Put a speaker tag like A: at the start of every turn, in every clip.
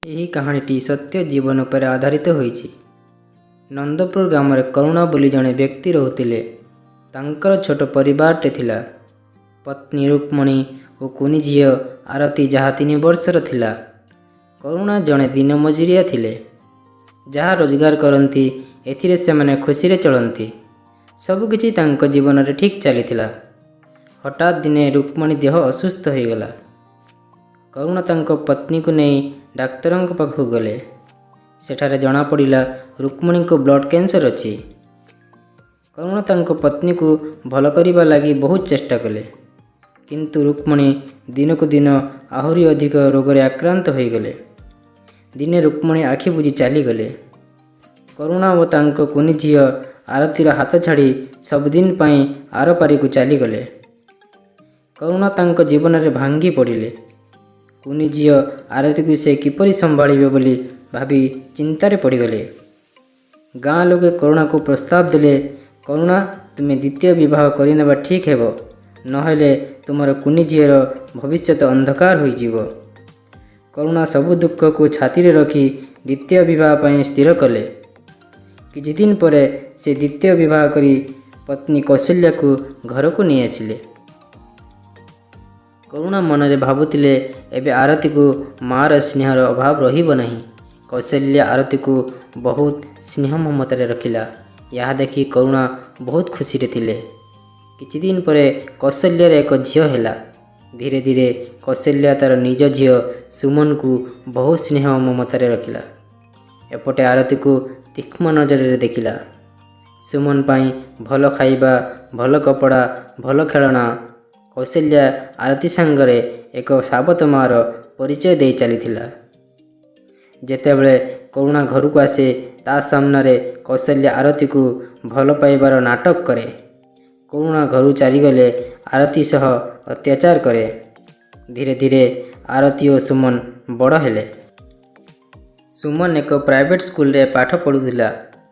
A: ଏହି କାହାଣୀଟି ସତ୍ୟ ଜୀବନ ଉପରେ ଆଧାରିତ ହୋଇଛି। ନନ୍ଦପୁର ଗ୍ରାମରେ କରୁଣା ବୋଲି ଜଣେ ବ୍ୟକ୍ତି ରହୁଥିଲେ। ତାଙ୍କର ଛୋଟ ପରିବାରଟେ ଥିଲା। ପତ୍ନୀ ରୁକ୍ମଣୀ ଓ କୁନି ଝିଅ ଆରତୀ, ଯାହା 3 ବର୍ଷର ଥିଲା। କରୁଣା ଜଣେ ଦିନ ମଜୁରିଆ ଥିଲେ। ଯାହା ରୋଜଗାର କରନ୍ତି, ଏଥିରେ ସେମାନେ ଖୁସିରେ ଚଳନ୍ତି। ସବୁକିଛି ତାଙ୍କ ଜୀବନରେ ଠିକ୍ ଚାଲିଥିଲା। ହଠାତ୍ ଦିନେ ରୁକ୍ମଣୀ ଦେହ ଅସୁସ୍ଥ ହୋଇଗଲା। କରୁଣା ତାଙ୍କ ପତ୍ନୀକୁ ନେଇ ଡାକ୍ତରଙ୍କ ପାଖକୁ ଗଲେ। ସେଠାରେ ଜଣାପଡ଼ିଲା, ରୁକ୍ମଣୀଙ୍କୁ ବ୍ଲଡ଼ କ୍ୟାନ୍ସର ଅଛି। କରୁଣା ତାଙ୍କ ପତ୍ନୀକୁ ଭଲ କରିବା ଲାଗି ବହୁତ ଚେଷ୍ଟା କଲେ। କିନ୍ତୁ ରୁକ୍ମଣୀ ଦିନକୁ ଦିନ ଆହୁରି ଅଧିକ ରୋଗରେ ଆକ୍ରାନ୍ତ ହୋଇଗଲେ। ଦିନେ ରୁକ୍ମଣୀ ଆଖି ବୁଜି ଚାଲିଗଲେ। କରୁଣା ଓ ତାଙ୍କ କୁନି ଝିଅ ଆରତୀର ହାତ ଛାଡ଼ି ସବୁଦିନ ପାଇଁ ଆରପାରିକୁ ଚାଲିଗଲେ। କରୁଣା ତାଙ୍କ ଜୀବନରେ ଭାଙ୍ଗି ପଡ଼ିଲେ। କୁନି ଝିଅ ଆରତୀକୁ ସେ କିପରି ସମ୍ଭାଳିବେ ବୋଲି ଭାବି ଚିନ୍ତାରେ ପଡ଼ିଗଲେ। ଗାଁ ଲୋକେ କରୁଣାକୁ ପ୍ରସ୍ତାବ ଦେଲେ, "କରୁଣା, ତୁମେ ଦ୍ୱିତୀୟ ବିବାହ କରିନେବା ଠିକ୍ ହେବ। ନହେଲେ ତୁମର କୁନି ଝିଅର ଭବିଷ୍ୟତ ଅନ୍ଧକାର ହୋଇଯିବ।" କରୁଣା ସବୁ ଦୁଃଖକୁ ଛାତିରେ ରଖି ଦ୍ୱିତୀୟ ବିବାହ ପାଇଁ ସ୍ଥିର କଲେ। କିଛିଦିନ ପରେ ସେ ଦ୍ୱିତୀୟ ବିବାହ କରି ପତ୍ନୀ କୌଶଲ୍ୟାକୁ ଘରକୁ ନେଇ ଆସିଲେ। କରୁଣା ମନରେ ଭାବୁଥିଲେ, ଏବେ ଆରତୀକୁ ମାଆର ସ୍ନେହର ଅଭାବ ରହିବ ନାହିଁ। କୌଶଲ୍ୟା ଆରତୀକୁ ବହୁତ ସ୍ନେହ ମମତାରେ ରଖିଲା। ଏହା ଦେଖି କରୁଣା ବହୁତ ଖୁସିରେ ଥିଲେ। କିଛିଦିନ ପରେ କୌଶଲ୍ୟାର ଏକ ଝିଅ ହେଲା। ଧୀରେ ଧୀରେ କୌଶଲ୍ୟା ତାର ନିଜ ଝିଅ ସୁମନକୁ ବହୁତ ସ୍ନେହ ମମତାରେ ରଖିଲା। ଏପଟେ ଆରତୀକୁ ତୀକ୍ଷ୍ଣ ନଜରରେ ଦେଖିଲା। ସୁମନ ପାଇଁ ଭଲ ଖାଇବା, ଭଲ କପଡ଼ା, ଭଲ ଖେଳଣା। କୌଶଲ୍ୟା ଆରତୀ ସାଙ୍ଗରେ ଏକ ସାବତ ମାଆର ପରିଚୟ ଦେଇ ଚାଲିଥିଲା। ଯେତେବେଳେ କରୁଣା ଘରକୁ ଆସେ, ତା ସାମ୍ନାରେ କୌଶଲ୍ୟା ଆରତୀକୁ ଭଲ ପାଇବାର ନାଟକ କରେ। କରୁଣା ଘରୁ ଚାଲିଗଲେ ଆରତୀ ସହ ଅତ୍ୟାଚାର କରେ। ଧୀରେ ଧୀରେ ଆରତୀ ଓ ସୁମନ ବଡ଼ ହେଲେ। ସୁମନ ଏକ ପ୍ରାଇଭେଟ୍ ସ୍କୁଲରେ ପାଠ ପଢ଼ୁଥିଲା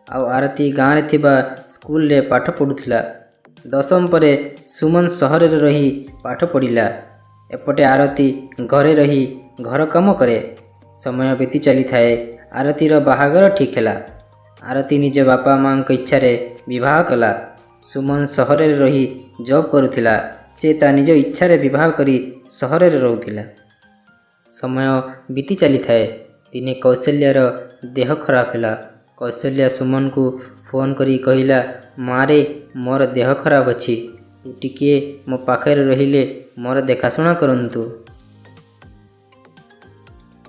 A: ଆଉ ଆରତୀ ଗାଁରେ ଥିବା ସ୍କୁଲରେ ପାଠ ପଢ଼ୁଥିଲା। ଦଶମ ପରେ ସୁମନ ସହରରେ ରହି ପାଠ ପଢ଼ିଲା। ଏପଟେ ଆରତୀ ଘରେ ରହି ଘର କାମ କରେ। ସମୟ ବିତି ଚାଲିଥାଏ। ଆରତୀର ବାହାଘର ଠିକ୍ ହେଲା। ଆରତୀ ନିଜ ବାପା ମାଆଙ୍କ ଇଚ୍ଛାରେ ବିବାହ କଲା। ସୁମନ ସହରରେ ରହି ଜବ୍ କରୁଥିଲା। ସେ ତା ନିଜ ଇଚ୍ଛାରେ ବିବାହ କରି ସହରରେ ରହୁଥିଲା। ସମୟ ବିତି ଚାଲିଥାଏ। ଦିନେ କୌଶଲ୍ୟାର ଦେହ ଖରାପ ହେଲା। କୌଶଲ୍ୟା ସୁମନକୁ ଫୋନ୍ କରି କହିଲା, "ମାଆରେ, ମୋର ଦେହ ଖରାପ ଅଛି। ତୁ ଟିକିଏ ମୋ ପାଖରେ ରହିଲେ ମୋର ଦେଖାଶୁଣା କରନ୍ତୁ।"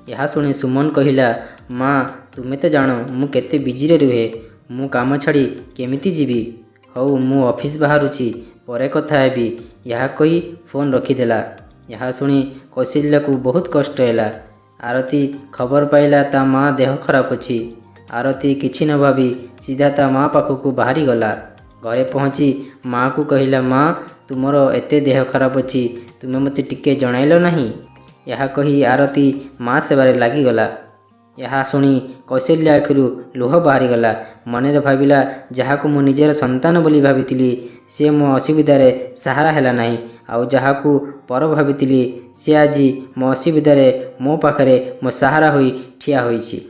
A: ଏହା ଶୁଣି ସୁମନ କହିଲା, "ମା, ତୁମେ ତ ଜାଣ ମୁଁ କେତେ ବିଜିରେ ରୁହେ। ମୁଁ କାମ ଛାଡ଼ି କେମିତି ଯିବି? ହଉ, ମୁଁ ଅଫିସ ବାହାରୁଛି, ପରେ କଥା ହେବି।" ଏହା କହି ଫୋନ୍ ରଖିଦେଲା। ଏହା ଶୁଣି କୌଶଲ୍ୟାକୁ ବହୁତ କଷ୍ଟ ହେଲା। ଆରତୀ ଖବର ପାଇଲା ତା ମା ଦେହ ଖରାପ ଅଛି। ଆରତୀ କିଛି ନ ଭାବି ସିଧା ତା ମା ପାଖକୁ ବାହାରିଗଲା। ଘରେ ପହଞ୍ଚି ମାଆକୁ କହିଲା, "ମା, ତୁମର ଏତେ ଦେହ ଖରାପ ଅଛି, ତୁମେ ମୋତେ ଟିକେ ଜଣାଇଲ ନାହିଁ?" ଏହା କହି ଆରତୀ ମା ସେବାରେ ଲାଗିଗଲା। ଏହା ଶୁଣି କୌଶଲ୍ୟା ଆଖିରୁ ଲୁହ ବାହାରିଗଲା। ମନରେ ଭାବିଲା, ଯାହାକୁ ମୁଁ ନିଜର ସନ୍ତାନ ବୋଲି ଭାବିଥିଲି, ସେ ମୋ ଅସୁବିଧାରେ ସାହାରା ହେଲା ନାହିଁ। ଆଉ ଯାହାକୁ ପର ଭାବିଥିଲି, ସେ ଆଜି ମୋ ଅସୁବିଧାରେ ମୋ ପାଖରେ ମୋ ସାହାରା ହୋଇ ଠିଆ ହୋଇଛି।